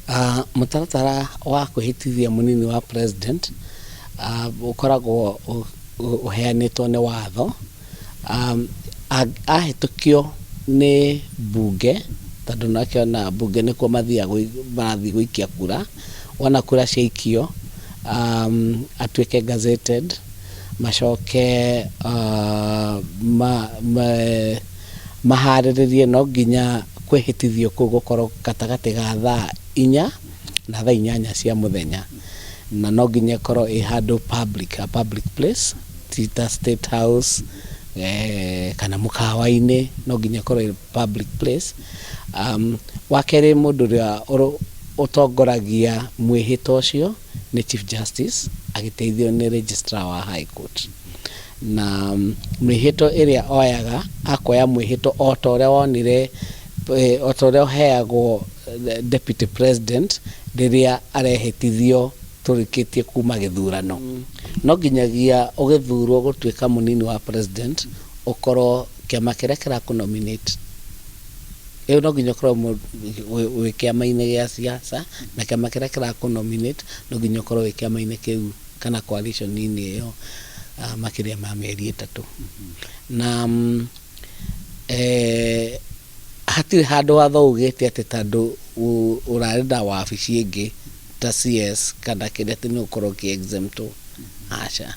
Mũtaratara wa kwĩhĩtithia mũnini wa president ũkoragwo ũheanĩtwo nĩ watho. Ahĩtũkio nĩ mbunge, tondũ nĩ wakĩona mbunge nĩkuo mathiaga marathiĩ gũikia kura, wona kura ciaikio, atuĩke gazetted, macoke maharĩrĩrie no nginya kwĩhĩtithio kũu gũkorwo gatagatĩ ga thaa 4 na thaa 8 cia mũthenya, na no nginya ĩkorwo ĩ handũ public, a public place, ti ta State House kana mũkawa-inĩ, no nginya ĩkorwo ĩ public place. Wa kerĩ, mũndũ ũrĩa ũtongoragia mwĩhĩtwa ũcio nĩ Chief Justice agĩteithio nĩ Registrar wa High Court. Na mĩhĩto ĩrĩa oyaga, akoya mwĩhĩto o ta ũrĩa wonire, o ta ũrĩa ũheagwo Deputy President rĩrĩa arehĩtithio tũrĩkĩtie kuma gĩthurano. No nginyagia ũgĩthurwo gũtuĩka mũnini wa president ũkorwo kĩama kĩrĩa kĩrakũ nominate ĩyo, no nginya ũkorwo wĩ kĩama-inĩ gĩa siasa, na kĩama kĩrĩa kĩrakũ nominate no nginya ũkorwo wĩ kĩama-inĩ kĩu kana coalition-inĩ ĩyo makĩria ma mĩeri 3. Na hatirĩ handũ watho ugĩte atĩ tondũ ũrarĩ na wabici ĩngĩ ta CS kana kĩrĩa atĩ nĩ ũgũkorwo ũkĩ exemptwo, aca.